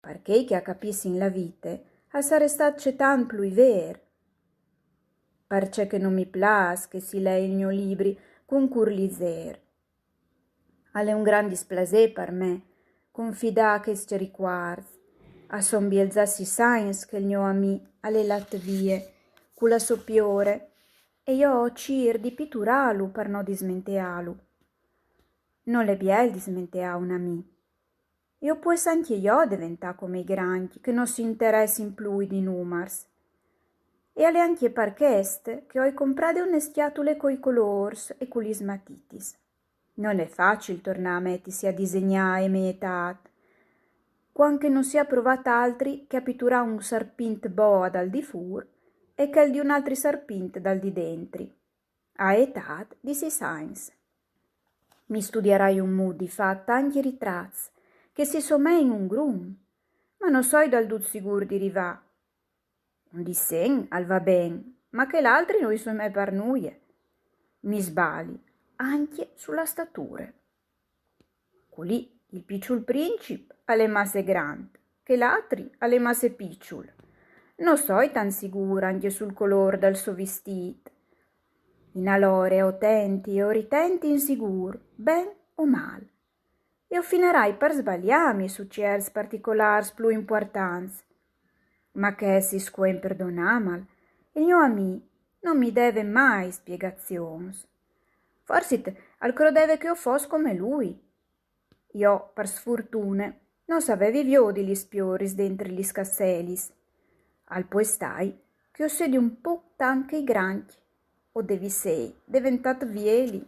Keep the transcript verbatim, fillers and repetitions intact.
Par chei che a capissin la vite, al sarès stât cetant plui vêr. Parcè che no mi plâs che si lei il gno libri cun cûr lizêr. Al è un gran displasê par me confidâ chescj ricuarts. A son bielzà sîs agns che il gno amì al è lât vie cu la sô piore, e jo o cîr di piturâlu par no dismenteâlu. Nol è biel dismenteâ un amì. E o pues ancje jo deventâ come i grancj, che no si interessin plui di numars. E al è ancje par chest che o ai comprade une scjatule coi colôrs e cu lis matitis. Nol è facil tornâ a metisi a disegnâ a mê etât, cuant che no si à provât altri che a piturâ un sarpint boa dal di fûr e chel di un altri sarpint dal di dentri, a etât di sîs agns. Mi studiarai un mût di fâ tancj ritrats che si somein un grum, ma no soi dal dut sigûr di rivâ. Un disen al va ben, ma chel altri no i somee par nuie. Mi sbali ancje su la stature. Culì il piçul princip al è masse grant, chel altri al è masse piçul. No soi tant sigûr ancje sul colôr dal so vistît. In alore o tenti e o ritenti insigûr, ben o mâl. E o finirai par sbaliâmi su cierts particolârs plui impuartants. Ma chest si scuen perdonâmal, il gno amì no mi deve mai spiegazions. Forsit al crodeve che o fos come lui. Jo, par sfurtune, no savevi viodi lis pioris dentri lis casselis. Al pues stâi che o sedi un pôc tant che i grancj, o devi sei deventât vieli.